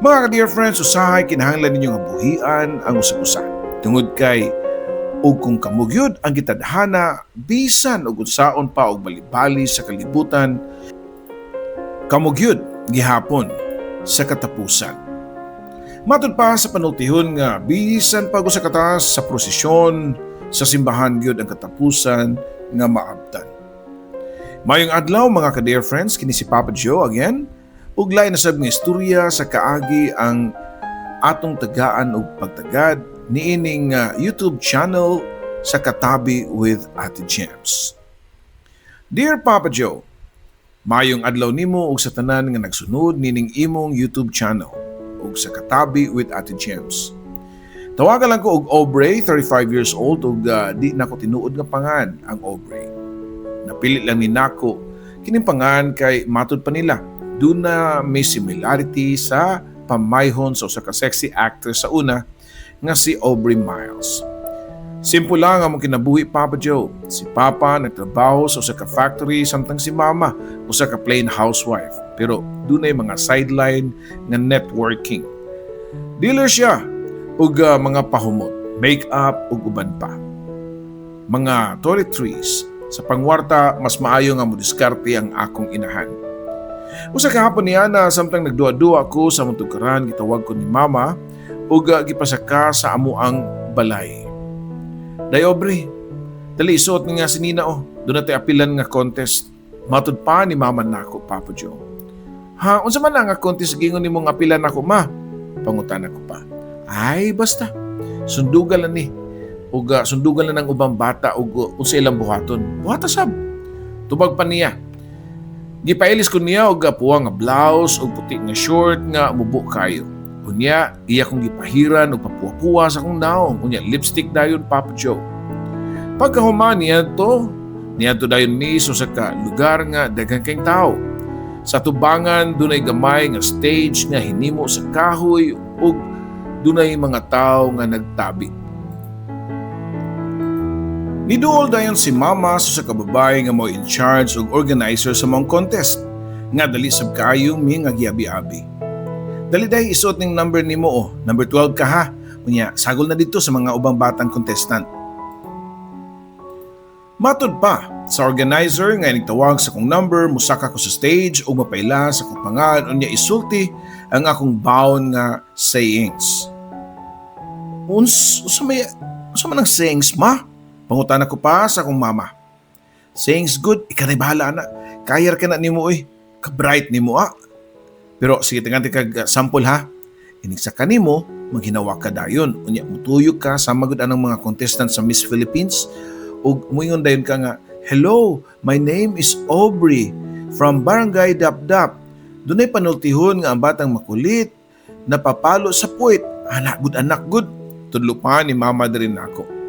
Mga ka-dear friends, usahay kinahanglan ninyo nga buhian ang usag-usa. Tungod kay ug kung kamo gyud ang gitadhana, bisan og unsaon pa og balibali sa kalibutan, kamo gyud gihapon sa katapusan. Matud pa sa panultihon nga bisan pa sa kataas sa prosesyon sa simbahan gyud ang katapusan nga maabtan. Mayong adlaw, mga ka-dear friends, kini si Papa Joe again. Ug lain na sab nga istorya sa kaagi ang atong tagaan og pagtagad niining YouTube channel sa Katabi with Ate James. Dear Papa Joe, mayong adlaw nimo ug sa tanan nga nagsunod nining imong YouTube channel ug sa Katabi with Ate James. Tawagan lang ko og Aubrey, 35 years old, ug di nako tinuod nga pangan ang Aubrey. Napili lang ni nako kining pangan kay matud pa nila duna may similarity sa pamayhon sa usa ka sexy actress sa una nga si Aubrey Miles. Simple lang ang among kinabuhi, Papa Joe. Si Papa nagtrabaho sa usa ka factory samtang si Mama usa ka plain housewife. Pero dunay mga sideline nga networking. Dealer siya ug mga pahumot, make-up ug uban pa. Mga toiletries. Sa pangwarta, mas maayo nga modiskarte ang akong inahan. Usa ka hapon niya na samtang nagduwa-duwa ko sa mutukaran, gitawag ko ni Mama ug gipasaka sa amuang balay. "Day Aubrey, dali, isuot nga si Nina oh. Duna tay apilan nga contest." Matud pa ni Mama nako, Papa Joe. "Ha, unsa man na nga contest gingon nimo nga apilan nako, Ma?" Pangutana ko pa. "Ay, basta. Sundugal lang ni. Ug sundugal lang ng ubang bata ug unsa ilang buhaton. Buhata sab." Tubag pa niya. Gipailis ko niya og puwa nga blouse ug puti nga short nga mubo kayo. Unya, iya kong gipahiran og papuwa-puwa sa akong naong. Unya, lipstick dayon, Papa Joe. Pagkahuman niya to, niadto dayon mi sa usa ka lugar nga daghan kayong tao. Sa tubangan dunay gamay nga stage nga hinimo sa kahoy ug dunay mga tao nga nagtabi. Niduol dayon si Mama sa usa ka babae nga mo in charge og organizer sa maong contest nga dali sab kaayo mi nga giabi-abi. "Dali day, isuot ning number nimo oh, number 12 ka ha. Unya, sagol na dito sa mga ubang batang contestant." Matud pa sa organizer nga nagtawag sa akong number, musaka ko sa stage ug mapaila sa akong pangan, unya isulti ang akong baon nga sayings. "Unsa man ang sayings, Ma?" Pangutana ko pa sa akong mama. "Sayings gud, ikaw na bahala na. Kaya ka na nimo oy. Ka-bright nimo ah. Pero sige, tinganti kag sample ha. Inig sa kanimo, maghinawa ka dayon. Unya mutuyok ka sa magud anang mga contestant sa Miss Philippines ug muingon dayon ka nga, 'Hello, my name is Aubrey from Barangay Dapdap. Dunay panultihon nga ang batang makulit, napapalo sa puwit. Anak gud, anak gud.'" Tudlo pa ni Mama diri nako.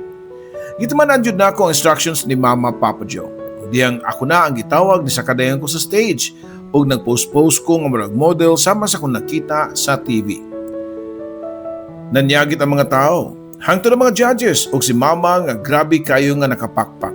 Gituman jud nako ang instructions ni Mama, Papa Joe. Diyang ako na ang gitawag, ni saka dayon ko sa stage ug nagpost-post ko nga murag model sama sa kung nakita sa TV. Nanyagit ang mga tao. Hangtod ang mga judges ug si Mama nga grabe kayo nga nakapakpak.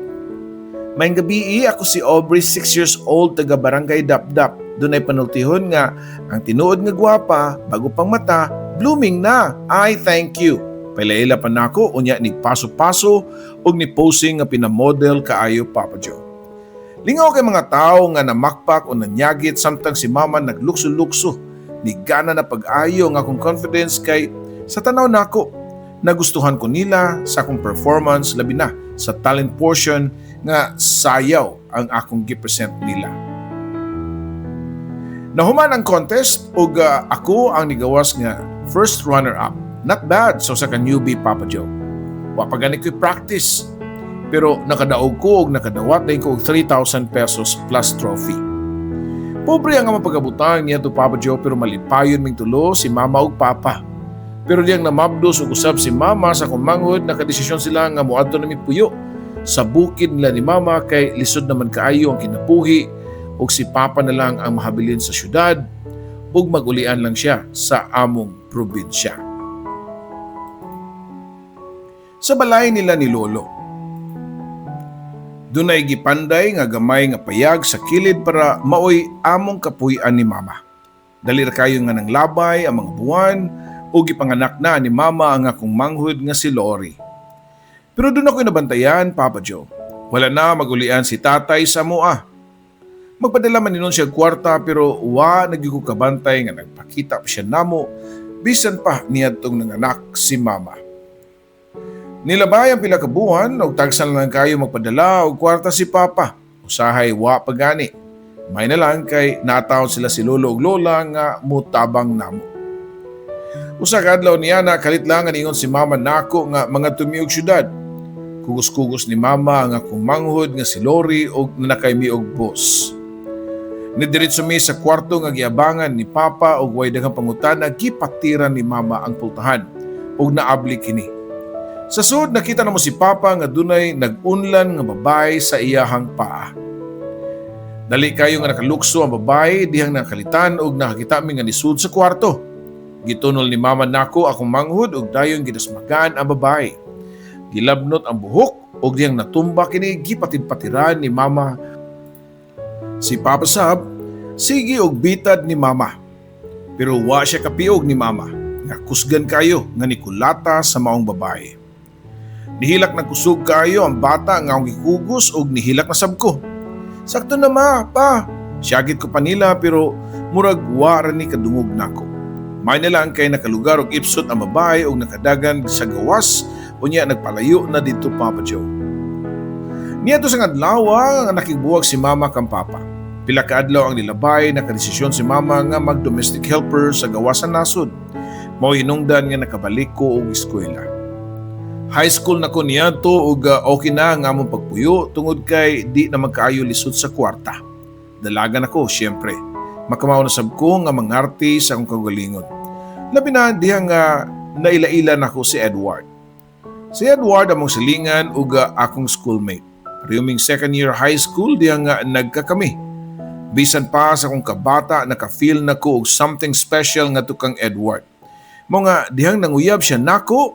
"Maayong gabii, ako si Aubrey, 6 years old, taga Barangay Dapdap. Dunay panultihon nga ang tinuod nga gwapa, bago pang mata, blooming na. I thank you." Pailaila pa nako, unya ni paso-paso ug ni posing nga pinamodel kaayo, Papa Joe. Lingaw kay mga tao nga namakpak o nanyagit samtang si Mama naglukso-lukso. Ni gana na pag-ayo nga akong confidence kay sa tanaw nako nagustuhan ko nila sa akong performance, labi na sa talent portion nga sayaw ang akong gipresent nila. Nahuman ang contest ug ako ang nigawas nga first runner-up. Not bad sa usa ka newbie, Papa Joe. Wa pa gani ko'y practice. Pero nakadaog ko og nakadawat din ko og 3,000 pesos plus trophy. Pobre ang among pagkabutang niya to, Papa Joe, pero malipayon ming tulo, si Mama ug Papa. Pero diyang namabdos ug usab si Mama sa akong manghod, nakadesisyon sila nga moadto na mi puyo sa bukid nila ni Mama kay lisod naman kaayo ang kinabuhi ug si Papa na lang ang mahabilin sa syudad ug magulian lang siya sa among probinsya. Sa balay nila ni Lolo. Dunay gipanday nga gamay nga payag sa kilid para maoy among kapuy-an ni Mama. Dali ra kayo nga nanglabay ang mga buwan ug gipanganak na ni mama ang akong manghud nga si Lori. Pero duna ko'y nabantayan, Papa Joe. Wala na magulian si tatay sa amoa. Magpadala man hinuon siya kwarta, pero wa na gyud ko kabantay nga nagpakita pa siya namo bisan pa niadtong nanganak si mama. Nilabay ang pila ka buwan og tagsa na lang kayo magpadala og kwarta si papa. Usahay wa pa gani. May na lang kay natawon sila si lolo ug lola nga mutabang namo. Usa ka adlaw niya na kalit lang nga niingon si mama nako nga mangadto mi og syudad. Kugos-kugos ni mama ang akong manghud nga si Lori og nanakay mi og bus. Nidiretso mi sa kwarto nga giabangan ni papa og way daghang pangutana, gipatiran ni mama ang pultahan ug naabli kini. Sa sud, nakita namo si papa nga dunay nag-unlan nga babae sa iyahang paa. Dali kayo nga nakalukso ang babae dihang nakalitan og nakakita mi nga nisud sa kwarto. Gitunol ni mama nako akong manghud og dayon gidasmagan ang babae. Gilabnot ang buhok og dihang natumba kini, gipatid-patiran ni mama. Si Papa sab, sige og bitad ni mama. Pero wa siya kapiog ni mama nga kusgan kayo nga nikulata sa maong babae. Nihilak na kusog kayo ang bata nga akong gikugos og nihilak na sab ko. "Sakto na, ma, pa." Siyagit ko pa nila, pero murag wa ra ni kadungog nako. May na lang kay nakalugar og ipsot ang babae og nakadagan sa gawas, unya nagpalayo na didto, Papa Joe. Niadto sa adlaw nga nakigbuwag si mama kang papa. Pila ka adlaw ang nilabay, nakadesisyon si mama nga mag-domestic helper sa gawas sa nasod. Mao hinungdan nga nakabalik ko og eskwela. High school na ko niadto ug okay na ang among pagpuyo tungod kay di na magkaayo lisod sa kwarta. Dalaga na ko, syempre. Makamao na sab ko nga mangarte sa akong kaugalingon. Labi na diha nga naila-ila nako si Edward. Si Edward among silingan ug akong schoolmate. Pareho ming second year high school diha nga nagkakami. Bisan pa sa akong kabata, naka-feel na ko og something special ngadto kang Edward. Mao nga dihang nanguyab siya nako,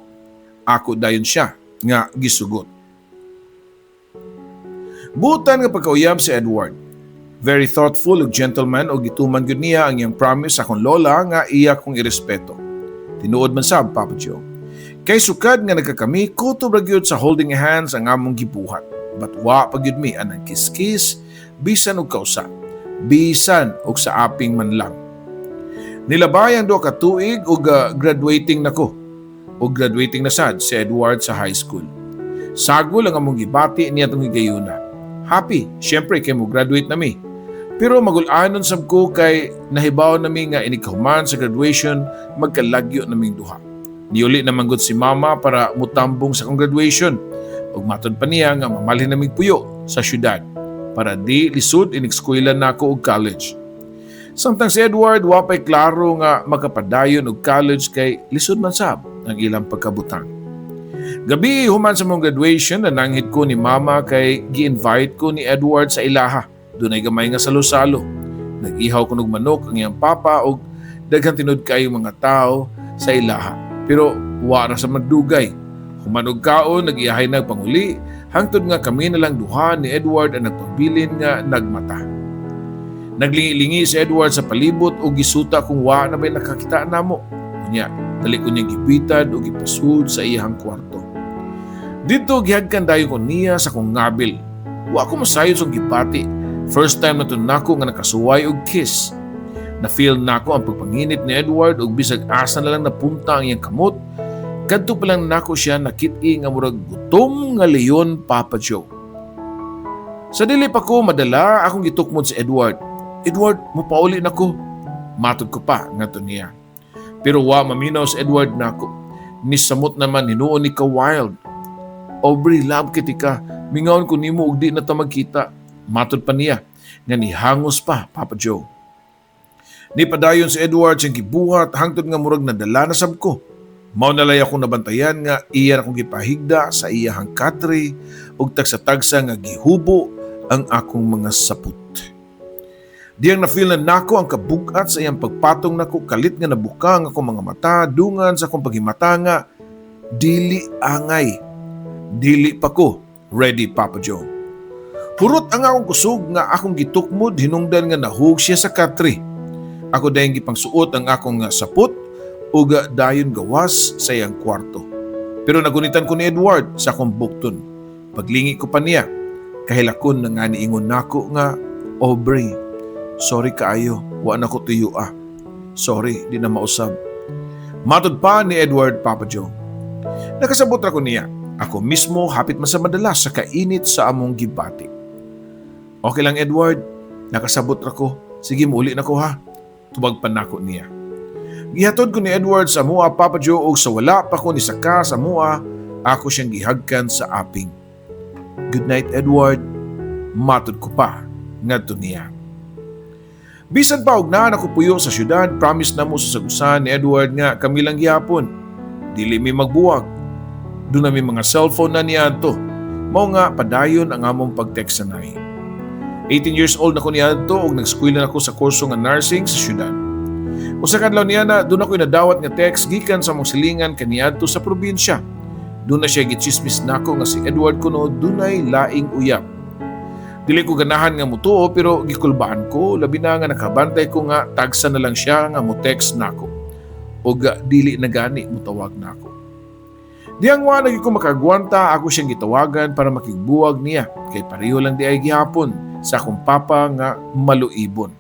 ako dayon siya nga gisugot. Buotan nga pagkauyab si Edward. Very thoughtful ug gentleman ug gituman gyud niya ang iyang promise sa akong lola nga iya kong irespeto. Tinuod man sab, Papa Joe. Kay sukad nga nagkakami, kutob ra gyud sa holding hands ang among gibuhat. But wa pa gyud mi anang kiss-kiss bisan og kausa. Bisan og sa aping man lang. Nilabay ang 2 ka tuig ug graduating nako. Ug graduating na sad si Edward sa high school. Sagol ang among gibati niadtong higayuna. Happy, syempre, kay mo graduate na mi. Pero magul-anon sab ko kay nahibaw nami nga inig kahuman sa graduation, magkalagyo naming duha. Niuli na manggod si mama para mutambong sa akong graduation. Ug matod pa niya nga mamalhin naming puyo sa syudad para di lisod inig eskwela nako og college. Samtang si Edward, wa pa'y klaro nga makapadayon og college kay lisod man sab ang ilang pagkabutang. Gabi human sa among graduation, nananghid ko ni mama kay gi-invite ko ni Edward sa ilaha. Dunay gamay nga salo-salo. Nag-ihaw kunog manok ang iyang papa og daghan tinud kayo mga tao sa ilaha. Pero wa ra sa magdugay. Human og kaon, nag-iyahay nagpanguli hangtod nga kami na lang duha ni Edward ang nagpabilin nga nagmata. Naglingi-lingi si Edward sa palibot ug gisuta kung wa na ba'y nakakita namo. Unya, dali ko niya gibitad ug gipasud sa iyang kwarto. Didto gihagkan dayon ko niya sa akong ngabil. Wa ko masayod sa gibati. First time na to nako nga nakasuway og kiss. Na-feel nako ang pagpanginit ni Edward ug bisag asa na lang napunta ang iyang kamot, kadto pa lang nako siya nakit-i nga murag gutom nga leon, Papa Joe. Sa dili pa ko madala, akong gitukmod si Edward. "Edward, mupauli na ko." Matod ko pa ngadto niya. Pero wa maminaw si Edward nako. Nisamot naman hinuon ni ka wild. "Aubrey, love kaayo tika. Mingawon ko nimo ug di na ta magkita." Matod pa niya nga nihangos pa, Papa Joe. Ni padayon si Edward siyang gibuhat hangtod nga murag nadala na sab ko. Mao na lay akong nabantayan nga iya akong gipahigda sa iyahang katre ug tagsa-tagsa nga gihubo ang akong mga saput. Diyang na-feel na nako ang kabugat sa iyang pagpatong nako, kalit nga nabuka ang akong mga mata dungan sa akong paghimata nga dili angay. Dili pa ko ready, Papa Joe. Hurot ang akong kusog nga akong gitukmod hinungdan nga nahug siya sa katre. Ako dayong gipangsuot ang akong sapot ug dayon gawas sa iyang kwarto. Pero nagunitan ko ni Edward sa akong bukton. Paglingi ko pa niya, kahilakon na nga niingon nako nga, "Aubrey, sorry kaayo, wa na ko tuyo ah. Sorry, di na mausab." Matod pa ni Edward, Papa Joe. Nakasabot ra ko niya. Ako mismo hapit man sa madala sa kainit sa among gibati. "Okay lang, Edward, nakasabot ra ko. Sige, muuli na ko ha." Tubag pa nako niya. Gihatod ko ni Edward sa amua, Papa Joe, ug sa wala pa ko ni saka sa amua, ako siyang gihagkan sa aping. "Good night, Edward," matod ko pa ngadto niya. Bisan pa og naa ko puyo sa syudad, promise namo sa usag-usa ni Edward nga kami lang gihapon. Dili mi magbuwag. Duna mi mga cellphone na niadto. Mao nga padayon ang among pag-text sanay. 18 years old na ko niadto ug nag-eskwela na ko sa kurso nga nursing sa syudad. Usa ka adlaw niya na duna ko'y nadawat nga text gikan sa among silingan kaniadto sa probinsya. Duna siya gitsismis nako nga si Edward kuno dunay laing uyab. Dili ko ganahan nga mutuo, pero gikulbaan ko, labi na nga nakabantay ko nga tagsa na lang siya nga mo text nako. Og dili na gani mutawag nako. Diyang wa na gyud ko makagwanta, ako siyang gitawagan para makigbuwag niya kay pareho lang diay gihapon sa akong papa nga maluibon.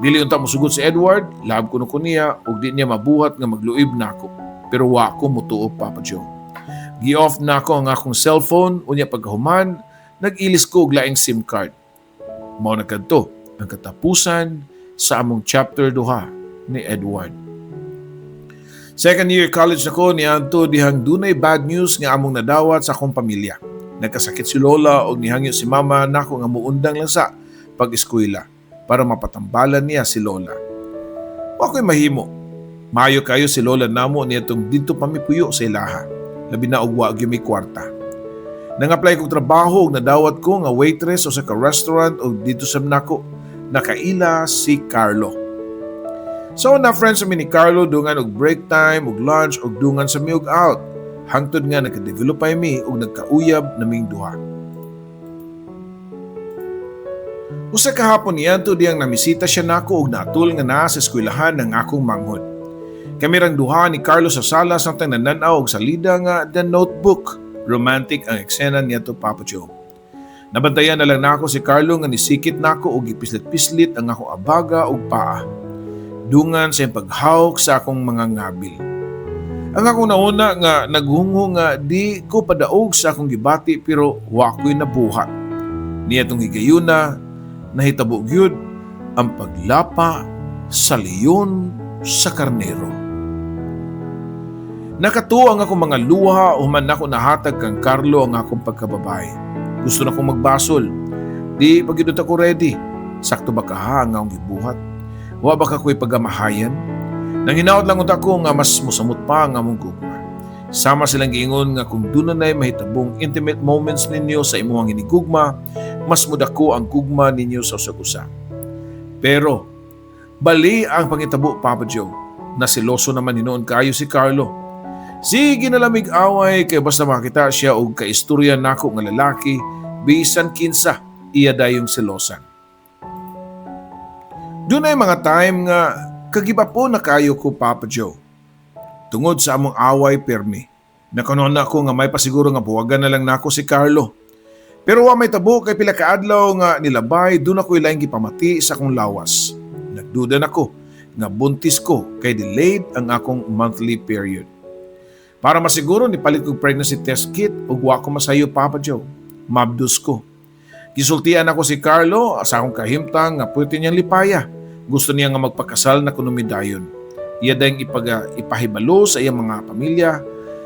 Dili unta mosugot si Edward, love kuno ko niya ug di niya mabuhat nga magluib nako. Pero wa ko mutuo, Papa Joe. Gi-off nako ang akong cellphone, unya pagkahuman, nag-ilis ko og laing SIM card. Mao na kadto ang katapusan sa among chapter duha ni Edward. Second year college na ko niadto dihang dunay bad news nga among nadawat sa akong pamilya. Nagkasakit si Lola og nihangyo si Mama nako nga muundang lang sa pag-eskwela para mapatambalan niya si Lola. Wa ko'y mahimo. Maayo kayo si Lola namo niadtong didto pa mi puyo sa ilaha. Labi na og wa gyud may kwarta. Nang-apply kog trabaho ug nadawat ko nga waitress sa usa ka restaurant ug didto sab nako nakaila si Carlo. So na friends mi ni Carlo dungan og break time ug lunch ug dungan sa mi og out. Hangtod nga nagka-develop pa mi ug nagkauyab naming duha. Usa ka hapon niadto diyang namisita siya nako ug natul nga naa sa eskwelahan ng akong manghod. Kami rang duha ni Carlo sa sala samtang nanan-aw og salida nga The Notebook. Romantic ang eksena niadto, Papa Joe. Nabantayan na lang nako si Carlo nga nisikit nako og gipislit-pislit ang akong abaga ug paa. Dungan sa iyang paghawk sa akong mga ngabil. Ang akong nauna nga naghungho nga di ko padaog sa akong gibati, pero wa ko'y nabuhat. Niadtong higayuna, nahitabo gyud ang paglapa sa leon sa karnero. Nakatuo ang akong mga luha human nako nahatag kang Carlo ang akong pagkababae. Gusto na kong magbasol. Di pa gyud ako ready. Sakto ba kaha ang akong gibuhat? Wa ba ka ko'y pagamahayan? Nanginaot lang unta ko nga mas musamot pa ang among gugma. Sama silang giingon nga kung duna na'y mahitabong intimate moments ninyo sa imuhang hinigugma, mas mudako ang gugma ninyo sa usag-usa. Pero, bali ang pangitabo, Papa Joe. Nasiloso naman hinuon kayo si Carlo. Sige na lamig away kay basta makita siya og kaistorya nako nga lalaki, bisan kinsa, iya dayong selosan. Dunay mga time nga kagiba po na kayo ko, Papa Joe. Tungod sa among away permi. Nakanon na ako nga may pasiguro nga buwagan na lang nako si Carlo. Pero wa may tabo kay pila ka adlaw nga nilabay, duna ko'y laing gipamati sa akong lawas. Nagduda nako nga buntis ko kay delayed ang akong monthly period. Para masiguro, nipalit kog pregnancy test kit ug wa ko masayo, Papa Joe. Mabdus ko. Gisultian ako si Carlo sa akong kahimtang nga pwede niyang lipaya. Gusto niya nga magpakasal na kuno mi dayon. Iya dayong ipahibalo sa iyang mga pamilya,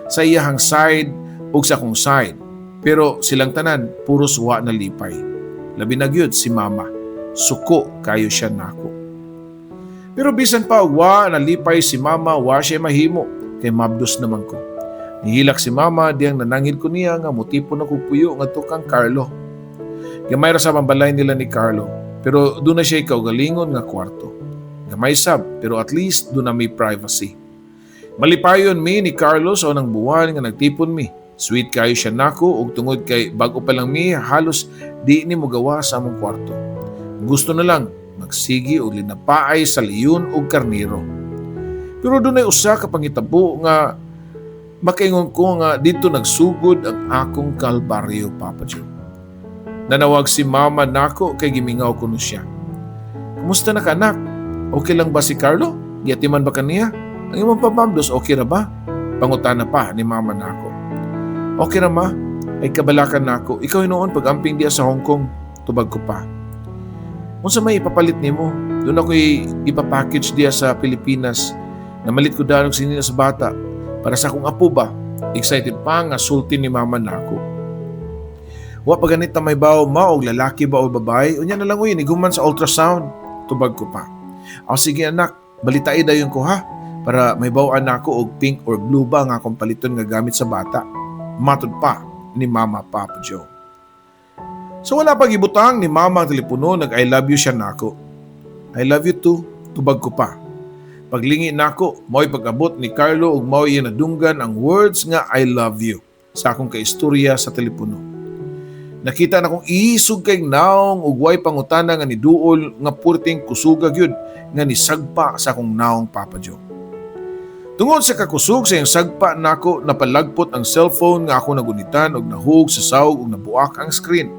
sa iyahang side ug sa akong side. Pero silang tanan puros wa na lipay. Labi na gyud si Mama. Suko kayo siya nako. Pero bisan pa wa nalipay si Mama, wa siya mahimo kay mabdos naman ko. Nihilak si Mama diyang nanangil ko niya nga mutipon ako puyo ngadto kang Carlo. Gamay ra sa balay nila ni Carlo, pero duna siya kaugalingon nga kwarto. Gamay sab, pero at least duna may privacy. Malipayon mi ni Carlo sa unang buwan nga nagtipon mi. Sweet kayo siya nako ug tungod kay bag-o pa lang mi, halos di ni mogawa sa among kwarto. Gusto na lang Magsigi og linapaay sa leon ug karniro. Pero dunay usa ka pangitabo nga makaingon ko nga dito nagsugod ang akong kalbaryo, Papa Joe. Nanawag si mama nako kay gimingaw ko no siya. "Kumusta na ka, anak? Okay lang ba si Carlo? Giatiman ba kaniya? Ang imong pamamdos, okay ra ba?" Pangutana pa ni mama nako. "Okay ra, ma. Ay kabalakan nako. Ikaw hinuon pag-amping diya sa Hong Kong," tubag ko pa. "Unsa may ipapalit nimo? Doon ako ipapackage diya sa Pilipinas. Namalit ko daan og sinina sa bata. Para sa akong apo ba?" Excited pa nga sulti ni mama nako. "Wa pa ganit na may bawo, ma, og lalaki ba o babae. Unya na lang uy, niguman sa ultrasound," tubag ko pa. "O sige anak, balitai dayon ko ha, para may bawaan nako og pink or blue ba nga akong paliton nga gamit sa bata," matud pa ni mama, Papa Joe. So wala pa gibutang ni mama ang telepono, nag "I love you" siya nako. "I love you too," tubag ko pa. Paglingi nako, mao'y pag-abot ni Carlo ug mao'y iya nadunggan ang words nga "I love you" sa akong kaistorya sa telepono. Nakita na kong isog kay naong ug way pangutana nga niduol nga purting kusuga gyud nga nisagpa sa akong naong, Papa Joe. Tungod sa kakusog sa iyang sagpa nako, napalagpot ang cellphone nga ako nagunitan og nahug sa sawg ug nabuak ang screen.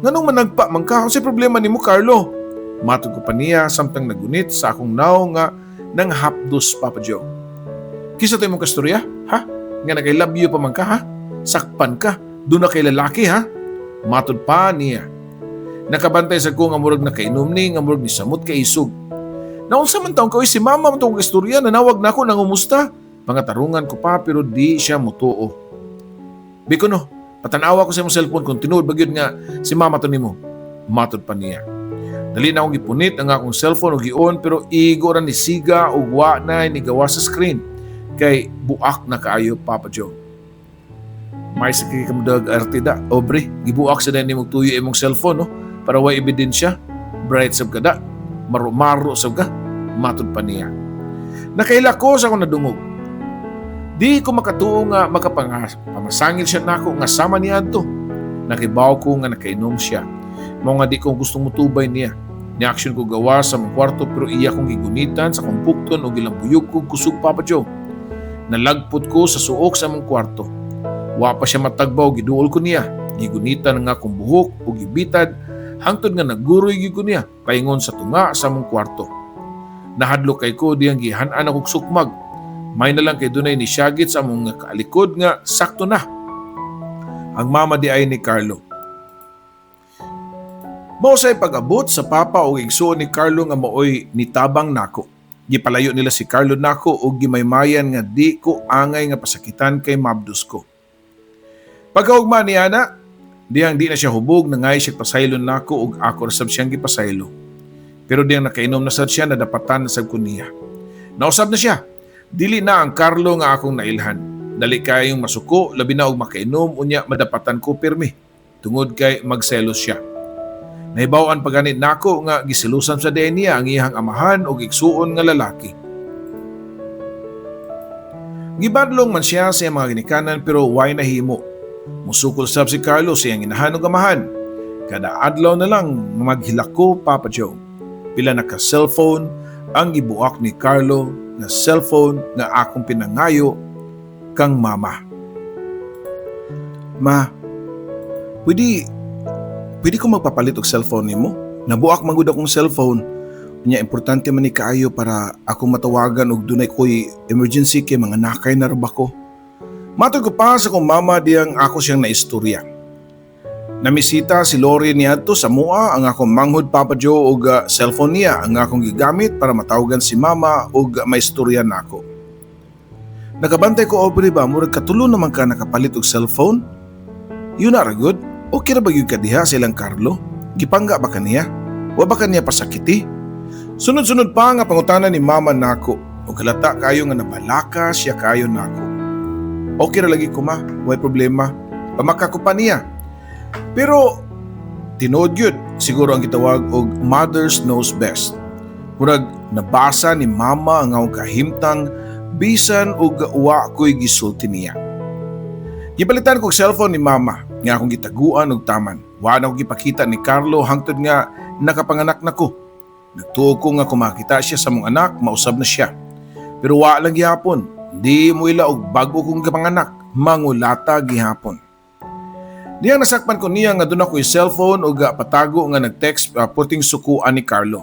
"Nganong managpa man ka? Unsay problema nimo, Carlo?" Matod ko pa niya samtang nagunit sa akong naong nga nang hapdos, Papa Joe. "Kinsa to imong kastorya? Ha? Nga nag "I love you" pa man ka, ha? Sakpan ka. Doon na kay lalaki, ha?" Matod pa niya. Nakabantay sa ko nga murag nakainom ni, nga murag ni samot kay isog. "Naunsa man taong ka, si mama man tong istorya, nanawag na ako, nangumusta." Pangatarungan ko pa pero di siya mutuo. "Biko no, patanawa ko sa imong cellphone kung tinuod ba gyud nga si mama to nimo," matod pa niya. Dali na akong gipunit ang akong cellphone ug gion pero igo ra ni siga ug wa na ni gawa sa screen kay buak na kaayo, Papa Joe. "May sakit ka mo dag artida, Aubrey. Gibuak sa dahil nimong tuyo imong cellphone, no? Para way ebidensya. Bright sab ka da. Maro-maro sab ka," matod pa niya. Nakaila ko sa akong nadungog. Di ko makatuo nga makapamasangil siya nako nga sama niya adto. Nakibaw ko nga nakainom siya. Mao nga di ko gustong mutubay niya. Ni-action ko gawa sa mong kwarto pero iya kong gigunitan sa akong bukton o gilambuyog ko kusog, Papa Joe. Nalagpot ko sa suok sa among kwarto. Wa pa siya matagbaw, giduol ko niya. Gigunitan nga akong buhok o gibitad hangtod nga naguroy gyud ko niya paingon sa tunga sa among kwarto. Nahadlok kay ko diyang gihan-an akong sukmag. May na lang kay dunay ni syagit sa among kaalikod nga sakto na. Ang mama di ay ni Carlo. Mao say pag-abot sa papa o igsuon ni Carlo nga maoy nitabang nako. Gipalayo nila si Carlo nako og gimaymayan nga di ko angay nga pasakitan kay mabdos ko. Pagkaugma ni ana, diyang di na siya hubog, nangay siya pasaylon nako ug ako ra sab siyang gipasaylo. Pero diyang nakainom na sad siya, nadapatan na sad ko niya. Nausab na siya. Dili na ang Carlo nga akong nailhan. Dali kayong masuko, labi na og makainom, unya madapatan ko pirmi. Tungod kay magselos siya. Nahibaw-an pa ganit nako nga gisilusan sa diay niya ang iyang amahan og igsuon nga lalaki. Gibadlong man siya sa iyang mga ginikanan pero way nahimo. Musukol sab si Carlo sa iyang inahan ug amahan. Kada adlaw na lang maghilak ko, Papa Joe. Pila na ka cellphone ang gibuak ni Carlo nga cellphone nga akong pinangayo kang mama. "Ma, pwede ko magpapalit og cellphone nimo? Nabuak man gud akong cellphone. Nya importante man ni kaayo para ako matawagan og dunay ko'y emergency kay mga nakay na ra ba ko?" Matod ko pa sa kong mama diyang ako siyang naistorya. Namisita si Lori niadto sa mua ang akong manghod, Papa Joe, og cellphone niya ang akong gigamit para matawagan si mama og maistorya nako. "Nakabantay ko, Aubrey ba, murag katulo naman ka nakapalit og cellphone. Yun na ra gud. Okay ra ba gyud ka diha sa ilang Carlo? Gipangga ba kaniya? Wa ba kaniya pasakiti?" Sunod-sunod pa nga pangutana ni mama nako ug halata kayo nga nabalaka siya kayo nako. "Okay ra lagi ko, ma, way problema." Pamaka ko pa niya. Pero tinuod gyud siguro ang gitawag og mothers knows best. Murag nabasa ni mama ang akong kahimtang bisan og wa ko'y gisulti niya. Gipalitan kog cellphone ni mama nga akong gitaguan og taman. Wa na ko gipakita ni Carlo hangtod nga nakapanganak na ko. Nagtuo ko nga kung makita siya sa among anak, mausab na siya. Pero wa lang gihapon. Di mo ila og bag-o kong gipanganak, mangulata gihapon. Diyang nasakpan ko niya nga duna ko'y cellphone ug patago nga nag-text, puting sukuan ni Carlo.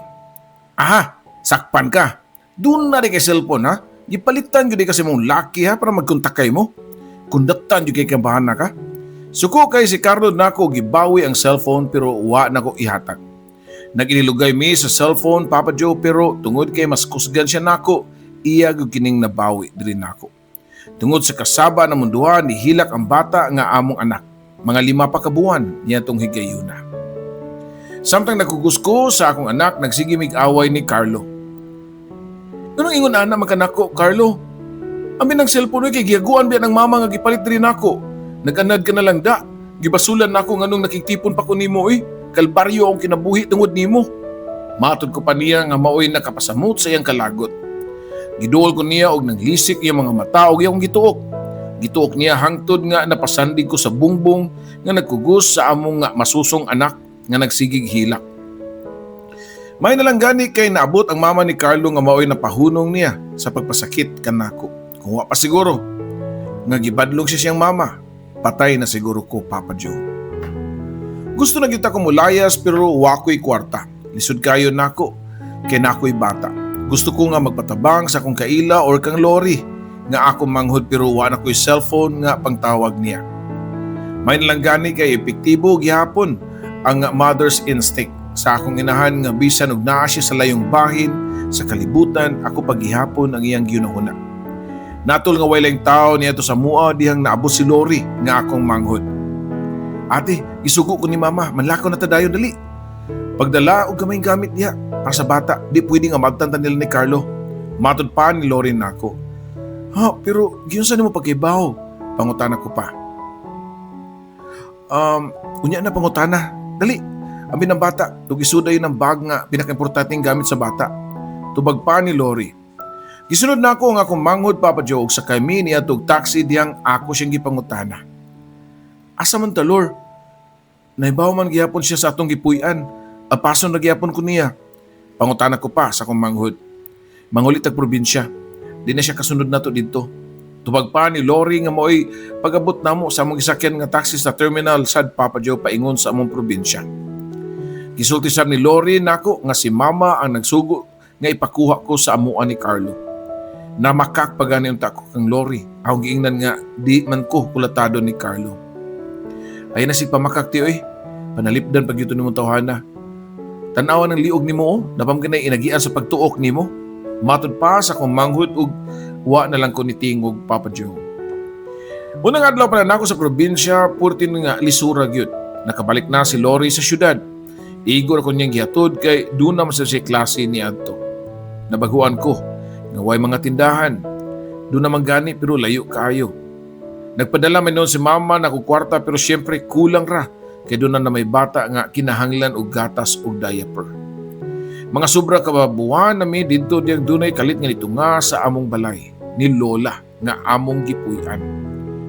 Aha, sakpan ka. Duna diay kay cellphone, ha? Gipalitan gyud kasi mong laki, ha, para magkontak kay mo. Kundatan gyud kay kambahan ka. Suko kay si Carlo nako, gibawi ang cellphone pero wa nako ihatag. Nag-inilugay mi sa cellphone, Papa Joe, pero tungod kay mas kusgan siya nako, iya gyud kining nabawi diri nako. Tungod sa kasaba ng munduhan, nihilak ang bata nga among anak. Mga 5 pa ka buwan niya tong higayuna. Samtang nagkugos ko sa akong anak, nagsige mig away ni Carlo. Nganong ingon ana man kanako, Carlo? Amin ang cellphone kay gihaguan biya ng mama nga gipalit diri nako. Nag-anad ka na lang da. Gibasulan nako nganong nakigtipon pa ko nimo oy. Kalbaryo ang kinabuhi tungod nimo. Matod ko pa niya nga maoy nakapasamot sa iyang kalagot. Giduol ko niya og nanglisik iyang mga mata og iyang gituok. Gituok niya hangtod nga napasandig ko sa bungbong nga nagkugos sa among nga masusong anak nga nagsigig hilak. May nalang gani kay naabot ang mama ni Carlo nga maoy napahunong niya sa pagpasakit kanako. Kung wa pa siguro nga gibadlong siya siyang mama, patay na siguro ko, Papa Joe. Gusto na kita ko mulayas pero wa ko'y kwarta. Lisod kayo nako kay nako'y bata. Gusto ko nga magpatabang sa akong kaila or kang Lori nga ako manghod pero wa na ko'y cellphone nga pangtawag niya. May nalang gani kay epektibo gihapon ang mother's instinct sa akong inahan nga bisan og naa siya sa layong bahin sa kalibutan, ako paghihapon ang iyang gihunahuna. Natol nga way laing tao niya to sa mua dihang naabot si Lori nga akong manghod. Ate, gisugo ko ni mama, manlakaw na ta dayon, dali. Pagdala og gamay gamit diha para sa bata, di pwede nga magtanta nila ni Carlo. Matod pa ni Lori nako. Ha, pero giunsa nimo pagkibaw? Pangutana ko pa. Unya na pangutana. Dali. Abi ng bata, ug isuday ng bag nga pinakaimportanteng gamit sa bata. Tubag pa ni Lori. Gisunod na ako ang akong manghod, Papa Joe, ug sakay mi niya og taxi diyang ako siyang gipangutana. Asa man ta, Lor? Nahibaw man gihapon siya sa atong gipuy-an. Apason na gihapon ko niya. Pangutana ko pa sa akong manghod. Mangulit tag probinsya. Di na siya kasunod nato didto. Tubag pa ni Lori nga maoy pag-abot namo sa among gisakyan nga taxi sa terminal sad, Papa Joe, paingon sa among probinsya. Gisulti sab ni Lori nako nga si mama ang nagsugo nga ipakuha ko sa amuan ni Carlo. Namakak pa gani unta ko kang Lori. Akong giingnan nga di man ko kulatado ni Carlo. Ay na si pamakak ti oy. Panalipdan pag yuto nimo tawhana. Tan-awan ang liog nimo oh, napam ganay inagian sa pagtuok nimo. Matod pa sa akong manghud ug wa na lang ko nitingog, Papa Joe. Unang adlaw pa na nako sa probinsya, purti nga lisura gyud. Nakabalik na si Lori sa syudad. Igor ko niyang gihatod kay doon naman sa siya klase ni adto. Nabaguan ko nga way mga tindahan. Doon naman gani pero layo kaayo. Nagpadala man noon si mama na kwarta pero syempre kulang ra kay doon na may bata nga kinahanglan og gatas og diaper. Mga sobra ka buwan nami didto diyang dunay kalit nga nitunga sa among balay ni Lola nga among gipuy-an.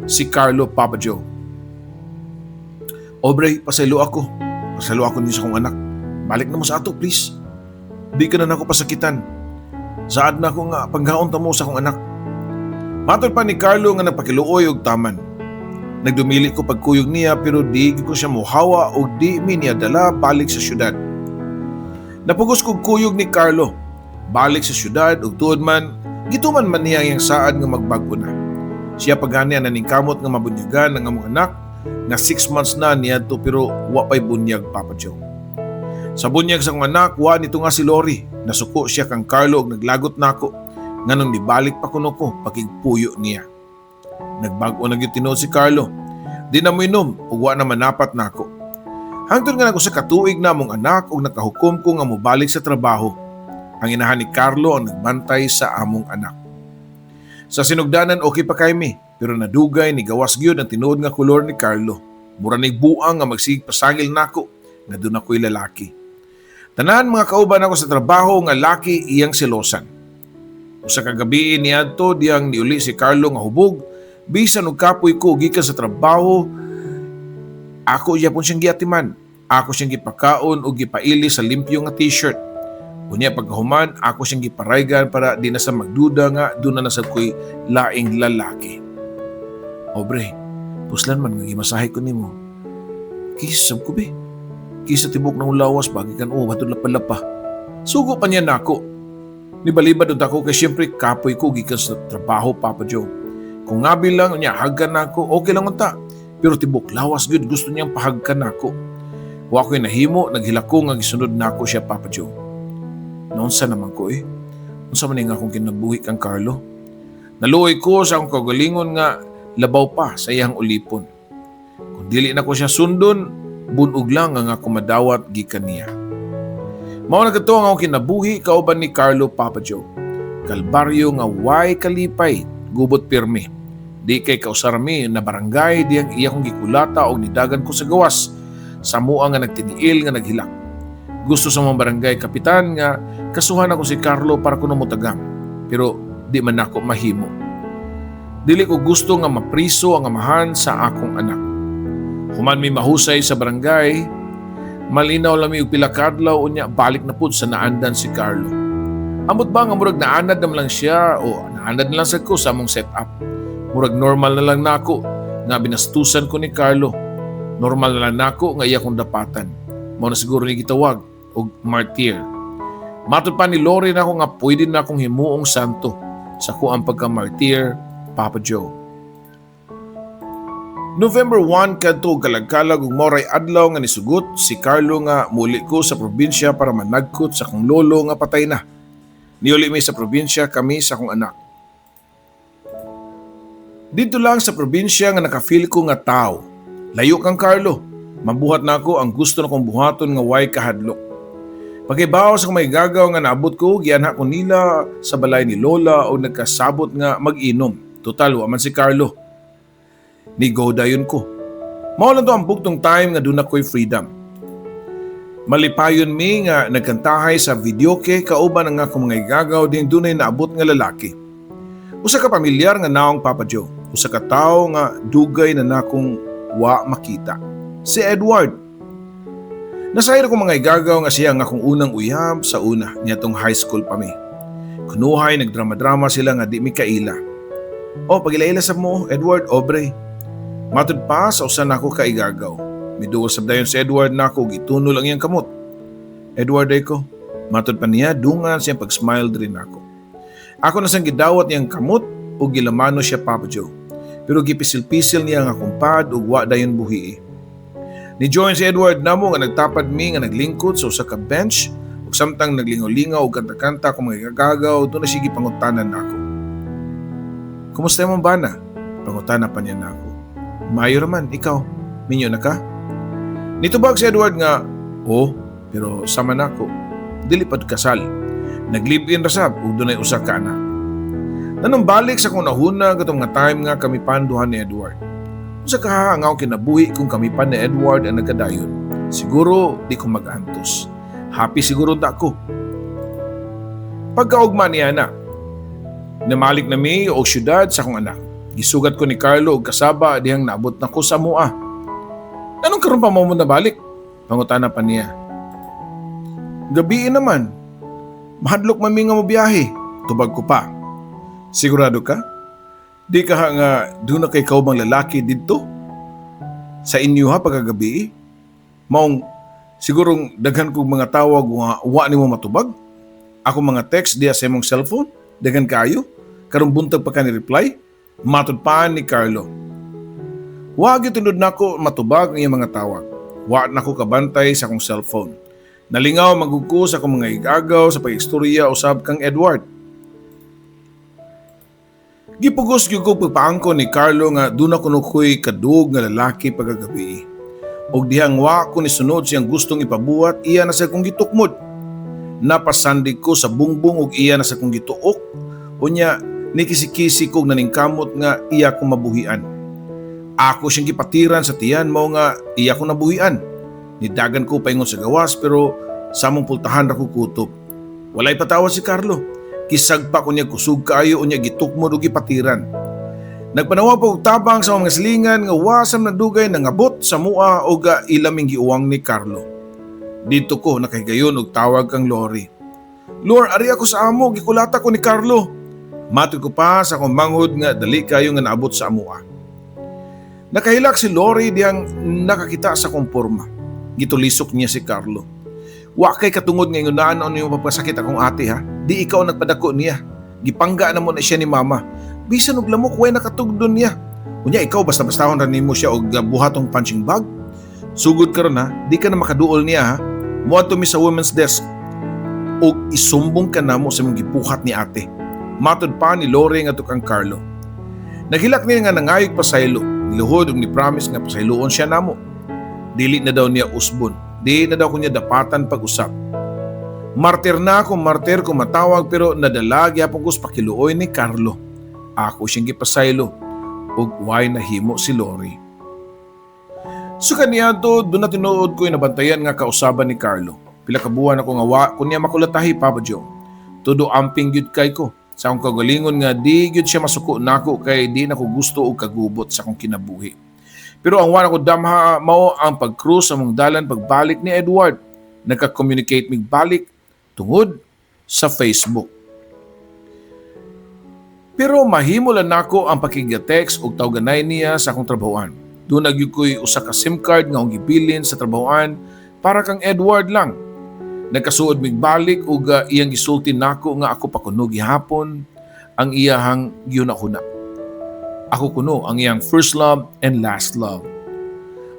Si Carlo, Papa Joe. Aubrey, pasaylo ako. Pasaylo ako niyo sa akong anak. Balik na mo sa ato, please. Di ka na nako pasakitan. Saad na ako nga panggaon ta mo sa akong anak. Matod pa ni Carlo nga nagpakiluoy og taman. Nagdumili ko pagkuyog niya pero di ko siya muhawa og di mi niya dala balik sa syudad. Napugos kog kuyog ni Carlo. Balik sa syudad ug tuod man, gituman man niya ang saad nga magbag-o na. Siya pagani ang naningkamot nga mabunyagan ang among anak nga 6 months na niadto pero wa pay bunyag, Papa Joe. Sa bunyag sa akong anak, wa nito nga si Lori. Nasuko siya kang Carlo og naglagot nako nganong nibalik pa kuno ko pakigpuyo niya. Nagbag-o na gyud tinuod si Carlo. Di na moinom ug wa na manapat nako. Hangtod nga nag-usa ka tuig na among anak ug nakahukom ko nga mobalik sa trabaho. Ang inahan ni Carlo ang nagbantay sa among anak. Sa sinugdanan okay pa kay mi, pero nadugay ni gawas gyud ang tinuod nga kolor ni Carlo. Mura nig buang nga magsigig pasangil nako nga duna ko'y lalaki. Tanan mga kauban ako sa trabaho nga laki iyang selosan. Usa ka gabi niadto diyang niuli si Carlo nga hubog, bisan og kapoy ko gikan sa trabaho. Ako gyapon siyang giatiman. Ako siyang gipakaon ug gipaili sa limpyo nga t-shirt. Unya pagkahuman, ako siyang giparaygan para di na sa magduda nga duna na sad ko'y laing lalaki. Obre, puslan man nga gimasahe ko nimo. Kiss sab ko be. Kiss sa tibok ng lawas bagi kan oh batud lapa-lapa. Sugo pa niya nako. Nibalibad unta ko kay syempre kapoy ko gikan sa trabaho, Papa Joe. Kung ngabi lang niya hagkan nako, okay lang unta. Pero tibok lawas gyud gusto niyang pahagkan nako. Wa ko'y nahimo, naghilak ko nga gisunod nako siya, Papa Joe. Naunsa naman ko eh. Unsa man nga akong kinabuhi kang Carlo? Naluoy ko sa akong kaugalingon nga labaw pa sa iyang ulipon. Kung dili na ko siya sundon, bunog lang ang ako madawat gikan niya. Mao na kadto ang akong kinabuhi kauban ni Carlo, Papa Joe. Kalbaryo nga way kalipay, gubot pirmi. Di kay kausar mi na barangay diyang iya kong gikulata og nidagan ko sa gawas sa mua nga nagtiniil nga naghilak. Gusto sa mga barangay kapitan nga kasuhan ako si Carlo para kuno motagam. Pero di man nako mahimo. Dili ko gusto nga mapriso ang amahan sa akong anak. Human mi mahusay sa barangay, malinaw lang mi og pila ka adlaw, unya balik na pud sa naandan si Carlo. Amot ba nga murag naanad naman lang siya o naanad na lang sa ko sa among setup. Murag normal na lang nako nga binastusan ko ni Carlo. Normal na lang nako nga iya kong dapatan. Mao na siguro ni gitawag og martyr. Matod pa ni Lori nako nga pwede na akong himuong santo sa kuang pagka-martyr, Papa Joe. November 1 kadto kalagkalag ug moray adlaw nga nisugot si Carlo nga muli ko sa probinsya para managkot sa akong lolo nga patay na. Niuli mi sa probinsya kami sa akong anak. Dito lang sa probinsya nga naka-feel ko nga tao. Layo kang Carlo. Mabuhat na ako ang gusto na kong buhaton nga way kahadlok. Pagkibaw sa akong may gagaw nga naabot ko, gianha ko nila sa balay ni Lola o nagkasabot nga mag-inom. Total, wa man si Carlo. Ni go dayon ko. Mao lang to ang buktong time nga duna ko'y freedom. Malipayon mi nga nagkantahay sa videoke kauban ang akong mga igagaw din dunay naabot nga lalaki. Usa ka pamilyar nga naong, Papa Joe. Usa ka tawo nga dugay na nakong wa makita. Si Edward. Nasayod akong mga igagaw nga siya ang akong unang uyab sa una niadtong high school pa mi. Kunuhay nagdrama-drama sila nga di mi kaila. "Oh, pagila-ila sa mo, Edward, Aubrey." Matud pa sa usa nako ka igagaw. Miduol sab dayon si Edward nako, gitunol ang iyang kamot. "Edward ay ko." Matud pa niya, dungan siyang pag-smile diri nako. Ako na sang gidawat niyang kamot ug gilamano siya, Papa Joe. Pero gipisil-pisil niya ang akong pad ug wa dayon buhi. Ni join si Edward namo nga nagtapad mi nga naglingkod sa usa ka bench ug samtang naglingaw-lingaw ug kanta-kanta akong mga igagaw, duna siya gipangutanan nako. "Kumusta imong bana?" Pangutana pa niya nako. "Maayo raman, ikaw? Minyo na ka?" Nitubag si Edward nga, "Oh, pero sama nako, dili pad kasal. Nag-live-in ra sab ug dunay usa ka anak." Nanumbalik sa akong nahuna katong nga time nga kami panduhan ni Edward. Unsa kaha ang akong kinabuhi kung kami pa ni Edward ang nagkadayon? Siguro di ko mag-antos. Happy siguro ta ko. Pagkaugma niya na, namalik na mi og syudad sa akong anak. Gisugat ko ni Carlo og kasaba dihang naabot na ko sa mua. "Anong karon pa mo nabalik?" Pangutana pa niya. "Gabii naman. Mahadlok man mi nga mobiyahe." Tubag ko pa. "Sigurado ka? Di ka ha nga duna kay kaubang lalaki didto? Sa inyo ha pagkagabi? Maong sigurong daghan kong mga tawag wa, wa nimo matubag? Ako mga text diya sa imong cellphone, daghan kayo? Karong buntag pa ka ni reply?" Matud pa ni Carlo. Wa gyud tinud nako matubag ang iyang mga tawag. Wa nako kabantay sa akong cellphone. Nalingaw man gud ko sa akong mga igagaw sa pag-istorya usab kang Edward. Gipugos gyud ko pagpaangko ni Carlo nga duna kuno ko'y kadug nga lalaki pagkagabi. Og dihang wa ko ni sunod siyang gustong ipabuhat, iya na sa kong gitukmod. Napasandig ko sa bungbong ug iya na sa kong gituok. Unya nikisi-kisi kog naningkamot nga iya ko mabuhian. Ako siyang gipatiran sa tiyan mao nga iya ko nabuhian. Nidagan ko paingon sa gawas pero samong pultahan ra ko kutob. Walay patawad si Carlo. Kisagpa ko niya kusog kaayo unya gitukmod og gipatiran. Nagpanawag pa og tabang sa mga silingan nga wa sa nagdugay nangabot sa mua og ilaming giuwang ni Carlo. Dito ko nakahigayon og tawag kang Lori. "Lor, ari ako sa amo, gikulata ko ni Carlo." Matod ko pa sa akong manghod nga dali kayo nga naabot sa amoa. Nakahilak si Lori diyang nakakita sa akong porma. Gitulisok niya si Carlo. "Wa kay katungod nga ingunaan ano yung papasakit akong ate, ha. Di ikaw nagpadako niya. Gipangga na mo na siya ni Mama. Bisan og lamok, way nakatugdon niya. Unya ikaw, basta-bastahon ra nimo siya og buhatong punching bag. Sugod karon ha, di ka na makaduol niya, ha. Muadto mi sa women's desk og isumbong ka namo sa imong gibuhat ni ate." Matod pa ni Lore nga kang Carlo. Naghilak niya nga nangayog pasaylo. Niluhod og ni promise nga pasayloon siya namo. Dili na daw niya usbon. Di na daw ko niya dapatan pag-usap. Martir na ako, martir ko matawag, pero nadala gyapon ko sa pakiluoy ni Carlo. Ako siyang gipasaylo ug way nahimo si Lori. So kaniadto, doon na tinuod ko nabantayan nga kausaban ni Carlo. Pila ka buwan ako nga wa ko niya makulatahi, Papa Joe. Todo amping gyud kay ko. Sa akong kagalingon nga di gyud siya masuko nako kay di na ko gusto og kagubot sa akong kinabuhi. Pero ang wala ko damha mao ang pag-cruise sa mong dalan pagbalik ni Edward. Nagka-communicate mig balik tungod sa Facebook. Pero mahimo lang nako ang pakigya-text og tawganay niya sa akong trabahoan. Doon nagyud ko'y usa ka SIM card nga akong gibilin sa trabahoan para kang Edward lang. Nagkasuod mig balik ug iyang gisulti nako nga ako pa kuno gihapon ang iyahang gihuna-huna. Ako kuno ang iyang first love and last love.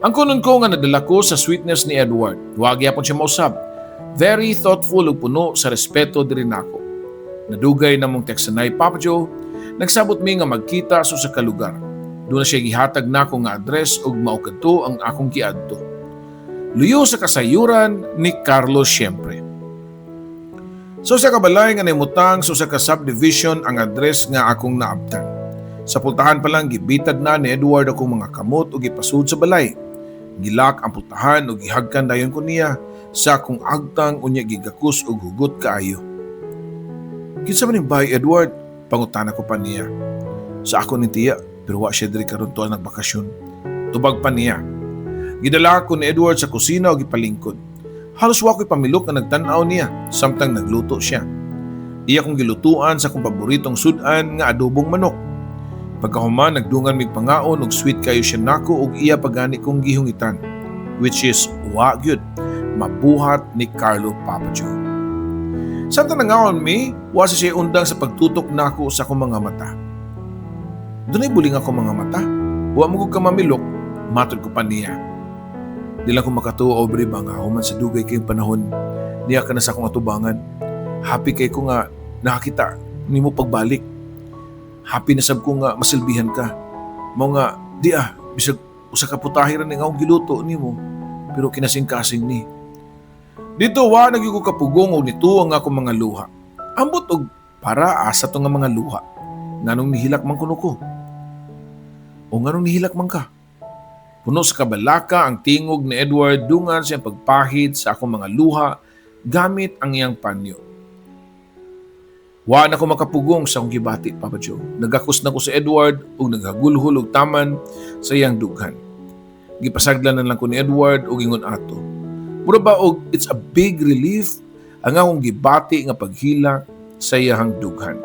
Ang kunon ko nga nadala ko sa sweetness ni Edward. Wa gyapon siya mausab. Very thoughtful ug puno sa respeto diri nako. Nadugay na mong textanay, Papa Joe, nagsabot mi nga magkita sa usa ka lugar. Doon na siya gihatag nako nga address ug mao kadto ang akong giadto. Luyo sa kasayuran ni Carlos, syempre. So sa kabalay nga naimutang sa usa ka subdivision ang address nga akong naabtan. Sa pultahan pa lang, gibitad na ni Edward akong mga kamot ug gipasud sa balay. Gi-lock ang pultahan ug gihagkan dayon ko niya sa akong agtang, unya gigakos og hugot kaayo. "Kinsa man ning bahay, Edward?" pangutana ko pa niya. "Sa ako ni tiya, pero wa siya diri karon, tuan nagbakasyon." Tubag pa niya. Gidala ko ni Edward sa kusina ug gipalingkod. Halos wa ko'y pamilok nga nagtan-aw niya samtang nagluto siya. Iya kong gilutuan sa akong paboritong sudan nga adobong manok. Pagkahuman, nagdungan mig pangaon ug sweet kayo siya nako ug iya pagani kong gihungitan, which is wa gyud mabuhat ni Carlo, Papa Joe. Samtang nangaon mi, wa sa siya undang sa pagtutok nako sa akong mga mata. "Dunay buling ako mga mata. Wa mo ka mamilok," matod ko pa niya. "Di lang ko makatuo, Aubrey, ba nga human sa dugay kayong panahon, niya ka na sa akong atubangan. Happy kay ko nga nakakita nimo pagbalik. Happy na sab ko nga masilbihan ka. Mao nga, di ah, bisag usa ka putahe ra ni nga akong giluto nimo, pero kinasing-kasing ni." Dito wa na gyud ko kapugong og nituo ang akong mga luha. Ambot og para asa to nga mga luha. Nganong nihilak man kuno ko? O nganong nihilak man ka? Puno sa kabalaka ang tingog ni Edward dungan sa iyang pagpahid sa akong mga luha gamit ang iyang panyo. Wa na ko makapugong sa akong gibati, Papa Joe. Nagakos na ko si Edward ug naghagulhol og taman sa iyang dughan. Gipasaglan na lang ko ni Edward ug ingon ato. Mura ba og it's a big relief ang akong gibati nga paghilak sa iyang dughan.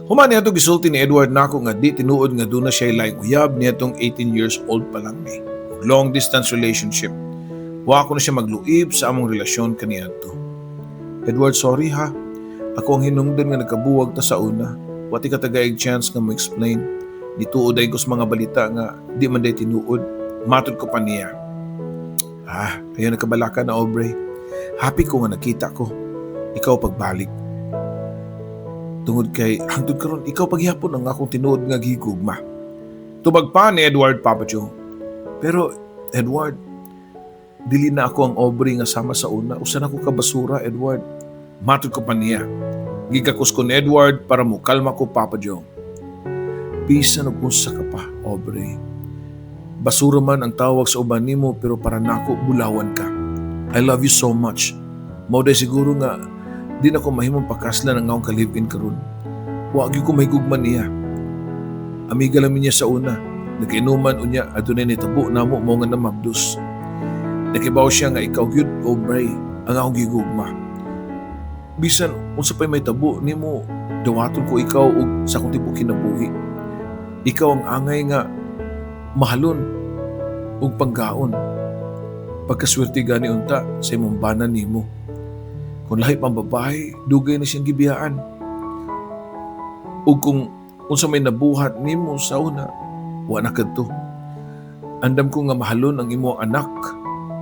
Human niya gisulti ni Edward nako nga di tinuod nga duna siya laing uyab niadtong 18 years old pa lang ni. Ug long distance relationship. Wa ko na siya magluib sa among relasyon kaniadto. "Edward, sorry ha. Ako ang hinungdan nga nagkabuwag ta sa una. Wa ti katagaig chance nga mo explain. Nituod ay ko sa mga balita nga di man day tinuod." Matod ko pa niya. "Ah, kayo nagkabalaka na, Aubrey. Happy ko nga nakita ko ikaw pagbalik. Tungod kay hangtod karon, ikaw paghihapon ang akong tinuod nga gigugma." Tubag pa ni Edward, Papa Joe. "Pero Edward, dili na ako ang Aubrey nga sama sa una. Usa na ko ka basura, Edward." Matod ko pa niya. Gigakos ko ni Edward para mukalma ko, Papa Joe. "Bisan og unsa ka pa, Aubrey. Basura man ang tawag sa uban nimo, pero para nako bulawan ka. I love you so much. Mao day siguro nga di na ko mahimong pakaslan ang akong ka-live-in karon. Wa gyud ko mahigugma niya. Amiga lang mi niya sa una. Nag-inuman unya adunay nitabo namo mao nga namabdos. Nakibaw siya nga ikaw gyud, Aubrey, ang akong gigugma. Bisan unsa pay mahitabo nimo, dawaton ko ikaw og sa akong tibuok kinabuhi. Ikaw ang angay nga mahalon ug panggaon. Pagkaswerte gani unta sa imong bana nimo. Kung lahi pang babae, dugay na siyang gibiyaan. Ug kung unsa may nabuhat nimo sa una, wa na kadto. Andam ko nga mahalon ang imong anak.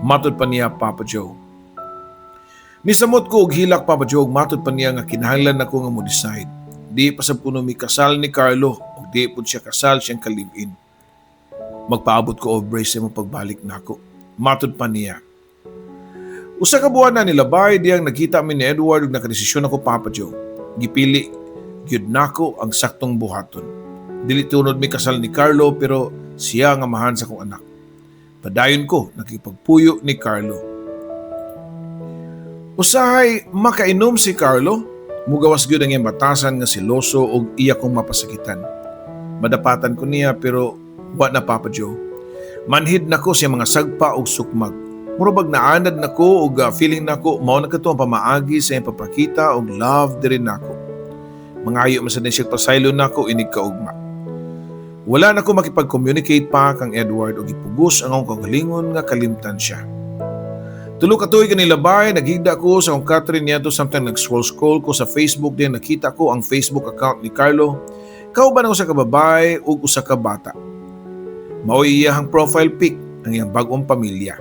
Matod pa niya, Papa Joe. Nisamot ko og hilak, Papa Joe, ug matod pa niya nga kinahanglan nako nga mo decide. Di pa sab kuno mi kasal ni Carlo ug di pud siya kasal siyang ka-live-in. Magpaabot ko, Aubrey, sa imong pagbalik nako. Matod pa niya. Usa ka buwan na nilabay diyang nagkita mi ni Edward ug nakadesisyon ako, Papa Joe. Gipili gyud nako ang saktong buhaton. Dili tunod mi kasal ni Carlo pero siya ang amahan sa akong anak. Padayon ko nakipagpuyo ni Carlo. Usahay makainom si Carlo, mugawas gyud ang iyang batasan nga seloso og iya kong mapasakitan. Madapatan ko niya pero wa na, Papa Joe. Manhid nako siya mga sagpa og sukmag. Mura bag naanad nako og feeling nako mao na kato ang pamaagi sa iyang pagpakita og love diri nako. Mangayo man sad siya pasaylo nako inig kaugma. Wala na ko makipag-communicate pa kang Edward og gipugos ang akong kaugalingon nga kalimtan siya. Tulo ka tuig kanilabay, naghigda ko sa akong katre niadto samtang nag-scroll-scroll ko sa Facebook din nakita ko ang Facebook account ni Carlo. Kauban ang usa ka babae ug usa ka bata. Mao iyahang profile pic ang iyang bag-ong pamilya.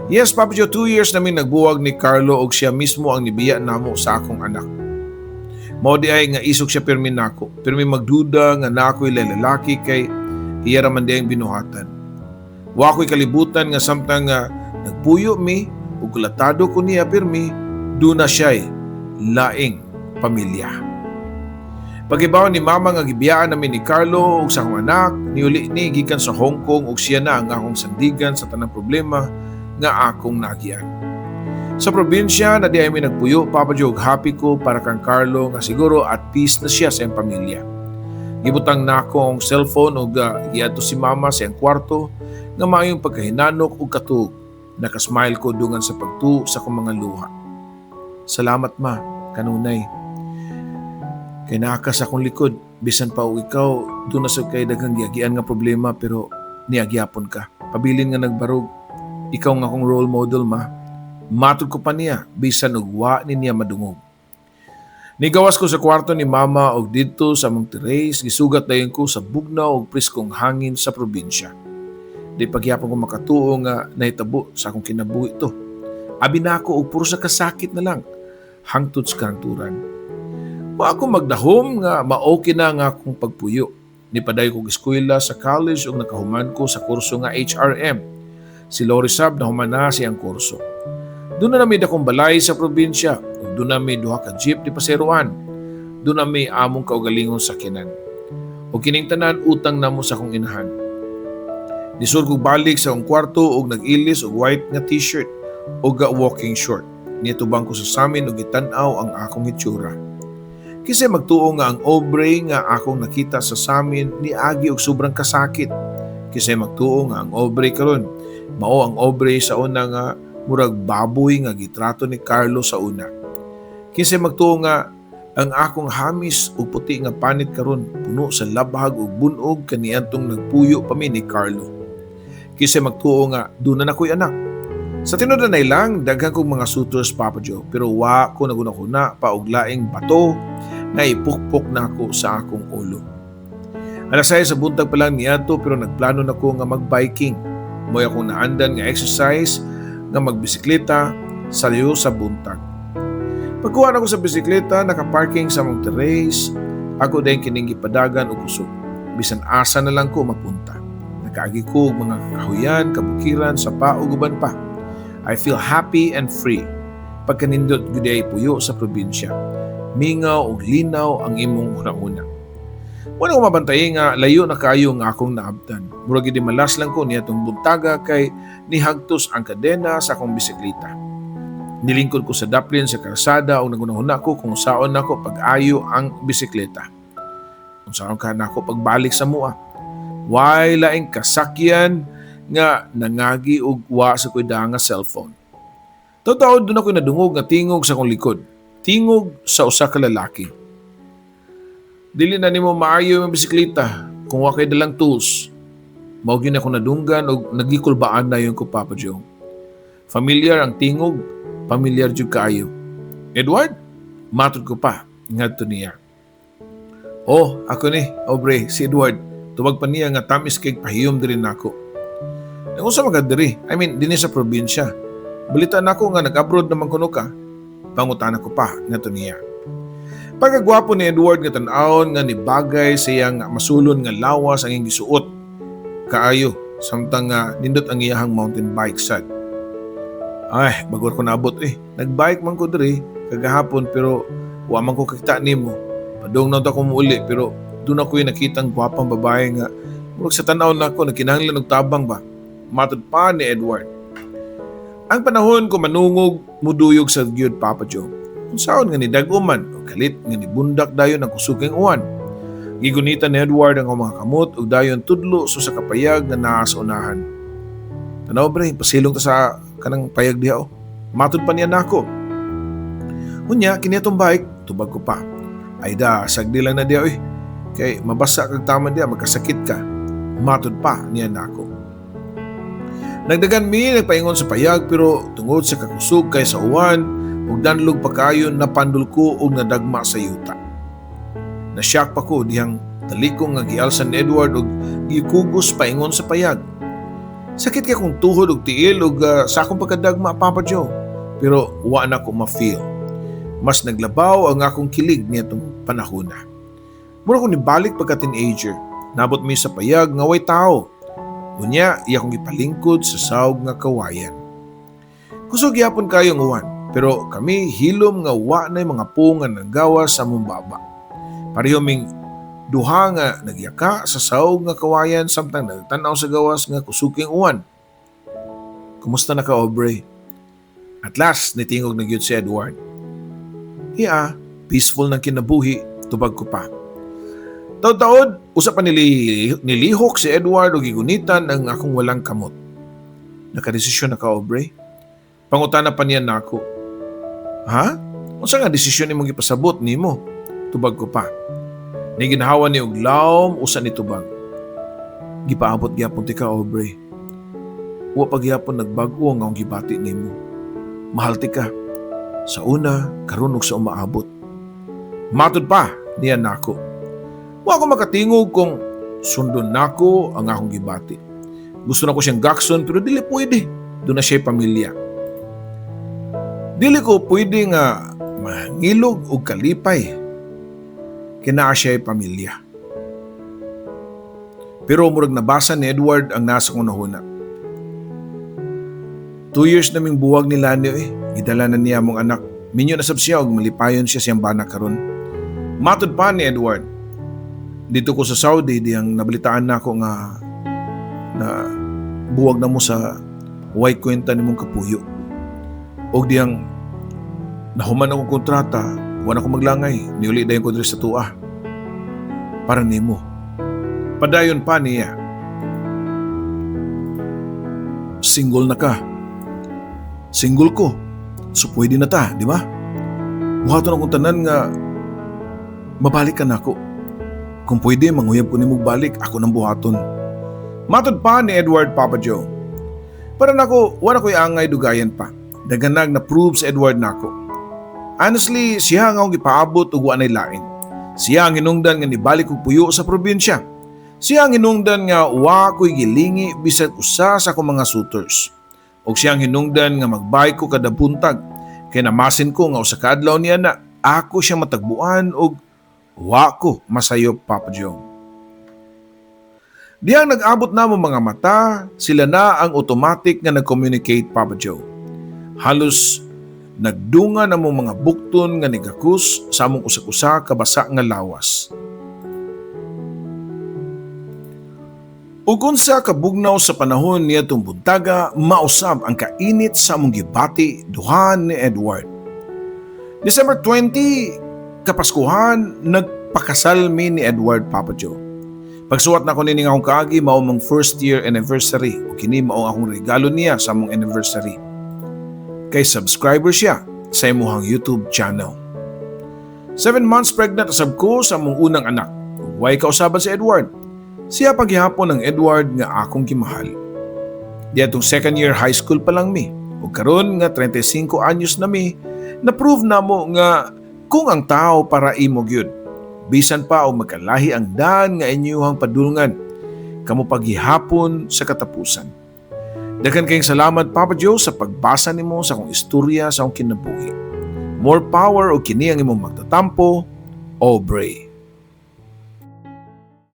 Yes, Papa Joe, 2 years namin nagbuwag ni Carlo og siya mismo ang nibiya namo sa akong anak. Mao di ay nga isog siya pirmi nako. Pirmi magduda nga nako'y lalaki kay iya ra man di ang binuhatan. Wa ko'y kalibutan nga samtang nga nagpuyo mi ug kulatado ko niya pirmi, duna siya'y laing pamilya. Pagibaw ni mama nga gibiyaan namin ni Carlo ug sa akong anak, niuli ni gikan sa Hong Kong ug siya na ang akong sandigan sa tanang problema nga akong naagian. Sa probinsya na di ay mi nagpuyo, Papa Joe, ug happy ko para kang Carlo nga siguro at peace na siya sa iyang pamilya. Gibutang nako ang cellphone ug giadto si mama sa iyang kwarto nga maayong pagkahinanok ug katuog. Nakasmile ko dungan sa pagtuo sa akong mga luha. Salamat, ma, kanunay. Kay naa ka sa akong likod, bisan pa og ikaw, duna sa kay daghang giagian nga problema pero niagyapon ka. Pabilin nga nagbarog. Ikaw nga akong role model, ma. Matod ko pa niya, bisan og wa ni niya madungog. Nigawas ko sa kwarto ni mama og didto sa among terrace, gisugat dayon ko sa bugnaw og preskong hangin sa probinsya. Di pagyapon ko makatuo nga nahitabo sa akong kinabuhi to. Abi nako og puro sa kasakit na lang hangtod sa kahangturan. Wa ako magdahom nga ma-okay na nga akong pagpuyo. Nipadayon kog eskwela sa college ug nakahuman ko sa kurso nga HRM. Si Lori Sab nahuman na siyang kurso. Duna na mi dakong balay sa probinsya ug duna mi duha ka jeep di paseroan. Duna mi among kaugalingong sakyanan. Ug kining tanan utang namo sa akong inahan. Nisud kog balik sa akong kwarto ug nag-ilis og white nga t-shirt ug ga walking short. Nitubang ko sa samin ug gitan-aw ang akong hitsura. Kinsay magtuo nga ang Aubrey nga akong nakita sa samin niagi og sobrang kasakit? Kinsay magtuo nga ang Aubrey karon mao ang Aubrey sa una nga murag baboy nga gitrato ni Carlo sa una? Kinsay magtuo nga ang akong hamis ug puti nga panit karon puno sa labhag ug bunog kaniadtong nagpuyo pa mi ni Carlo? Kinsay magtuo nga duna na ko'y anak? Sa tinuod lang, daghan kong mga suitors, Papa Joe, pero wa ko naghuna-huna pa og laing bato nga ipukpok nako sa akong ulo. Alas 6 sa buntag pa lang niadto pero nagplano na ko nga mag-biking. Mo'y akong naandan nga exercise nga magbisikleta sa layo sa buntag. Pagkuha nako sa bisikleta, nakaparking sa among terrace, ako din kining gipadagan og kusog. Bisan asa na lang ko mapunta. Nakaagi ko og mga kahuyan, kabukiran, sapa ug uban pa. I feel happy and free. Pagkanindot gud ay puyo sa probinsya. Mingaw ug linaw ang imong hunahuna. Wala ko mabantay nga layo na kayo nga akong naabtan. Murag gid malas lang ko niadtong buntaga kay nihagtos ang kadena sa akong bisikleta. Nilingkod ko sa daplin sa karsada ug naghunahuna ko kung saon nako pag-ayo ang bisikleta. Unsaon ka nako pagbalik sa mua? Way laing kasakyan nga nangagi og wa sa koy nga cellphone. Totoo, doon ako nadungog nga tingog sa akong likod. Tingog sa usa ka lalaki. "Dili na nimo maayo yung bisikleta kung wa kay dalang tools." Mao gyud ako nadunggan og nagikulbaan na yun ko, Papa Joe. Familiar ang tingog, familiar jud kaayo. "Edward?" Matod ko pa ngadto niya. "Oh, ako ni, Aubrey, si Edward." Tubag pa niya nga tamis kay pahiyom diri nako. "Unsa man ka diri? I mean, dinhi sa probinsya. Balita nako nga nag-abroad naman kuno ka." Pangutana ko pa ngadto niya. Pagkagwapo ni Edward nga tan-awon nga nibagay sa iyang masulon nga lawas ang iyang gisuot. Kaayo, samtang nga nindot ang iyahang mountain bike sad. "Ay, bago ko naabot eh. Nagbike man ko diri kagahapon pero wa man ko kakita nimo. Padung na ako muuli pero doon ako yung nakitang gwapang babae nga murag sa tan-aw nako nagkinahanglan og tabang ba." Matod pa ni Edward. Ang panahon ko manungog muduyog sa gyud, Papa Joe. Unsaon nga nidag-o man o kalit nga nibundak dayon ang kusuging uwan. Gigunitan ni Edward ang mga kamot ug dayon tudlo sa kapayag nga naa sa unahan. "Tanaw bre, pasilong ta sa kanang payag diha oh." Matod pa niya nako. "Unya, kini atong bike," tubag ko pa. "Ay da, sagdi lang na diha oy. Kay mabasa kag tama diha, magkasakit ka." Matod pa niya nako. Nagdagan mi nagpaingon sa payag pero tungod sa kakusog kay sa uwan ug danlog pa kayo, napandol ko ug nadagma sa yuta. Nasyak pa ko dihang talikong nga gialsan ni Edward ug gikugos paingon sa payag. Sakit kay kong tuhod ug tiil ug sa akong pagkadagma, Papa Joe. Pero wa na ko ma-feel. Mas naglabaw ang akong kilig niadtong panahona. Mura ko nibalik pagka teenager. Nabot mi sa payag nga way tao. Unya, iya kong gipalingkod sa sawg nga kawayan. Kusog gyapon kayo ang uwan, pero kami hilom nga wa na mga punga ng gawas sa among baba. Pareho ming duha nga nagyaka sa sawg nga kawayan samtang nagtanaw sa gawas nga kusuking uwan. "Kumusta na ka, Aubrey?" At last, nitingog na gyud si Edward. "Iya, peaceful ng kinabuhi," tubag ko pa. Taod-taod, usa pa nilihok si Edward og gigunitan ang akong walang kamot. "Nakadesisyon na ka, Aubrey?" Pangutana pa niya nako. "Ha? Unsa nga desisyon imong gipasabot nimo?" Tubag ko pa. Niginhawa ni og lawom usa ni tubag. "Gipaabot gyapon tika, Aubrey. Wa pa gyapon nagbag-o ang akong gibati nimo. Mahal tika. Sa una, karon ug sa umaabot." Matod pa niya nako. Wa ko makatingog kung sundon nako ang akong gibati. Gusto na ko siyang gakson pero dili pwede. Doon na siya pamilya. Dili ko pwede nga mangilog og kalipay. Kinaa siya pamilya. Pero murag nabasa ni Edward ang nasa kong nahuna. "2 years naming buwag ni Lani eh. Gidala na niya mong anak. Minyo na sab siya og malipayon siya siyang bana karon." Matod pa ni Edward. "Dito ko sa Saudi, diyang nabalitaan na ako nga na buwag na mo sa way kwenta nimong kapuyo. Og diyang nahuman akong kontrata, wa na ko maglangay, niuli dayon ko diri sa tua. Para nimo." Padayon pa niya. "Single na ka. Single ko. So pwede na ta, di ba? Buhaton akong tanan nga mabalik ka nako. Kung pwede, manguyab ko nimo balik, ako nang buhaton." Matod pa ni Edward, Papa Joe. Para nako, wala ko'y angay dugayan pa. Daganag na prove sa Edward nako. Honestly, siya ang akong gipaabot ug wa na'y lain. Siya ang hinungdan nga nibalik kog puyo sa probinsya. Siya ang hinungdan nga wa ko'y gilingi bisag usa sa akong mga suitors. Og siya ang hinungdan nga magbike ko kada buntag. Kay namasin ko nga usa ka adlaw niya na ako siya matagbuan og wa ko masayop, Papa Joe. Diyang nag-abot na mo mga mata, sila na ang automatic nga nag-communicate, Papa Joe. Halos nagdunga na mo mga bukton nga nigakus sa among usa-usa kabasa nga lawas. Ug unsa kabugnaw sa panahon niadtong buntaga, mausab ang kainit sa among gibati duha ni Edward. December 20, Kapaskuhan, nag Pakasal mi ni Edward, Papa Joe. Pagsuwat nako nining akong kaagi, mao among first year anniversary ug kini mao akong regalo niya sa among anniversary. Kay subscriber siya sa imuhang YouTube channel. 7 months pregnant sab ko sa among unang anak. Way kausaban si Edward. Siya paghihapon ang Edward nga akong gimahal. Diatong second year high school pa lang mi. Ug karon nga 35 anyos na mi, na-prove namo nga kung ang tao para imo gyud, bisan pa og magkalahi ang daan nga inyuhang padulngan, kamo paghihapon sa katapusan. Daghan kayong salamat, Papa Joe, sa pagbasa nimo sa akong istorya sa akong kinabuhi. More power og kini ang imong magtatampo, Aubrey.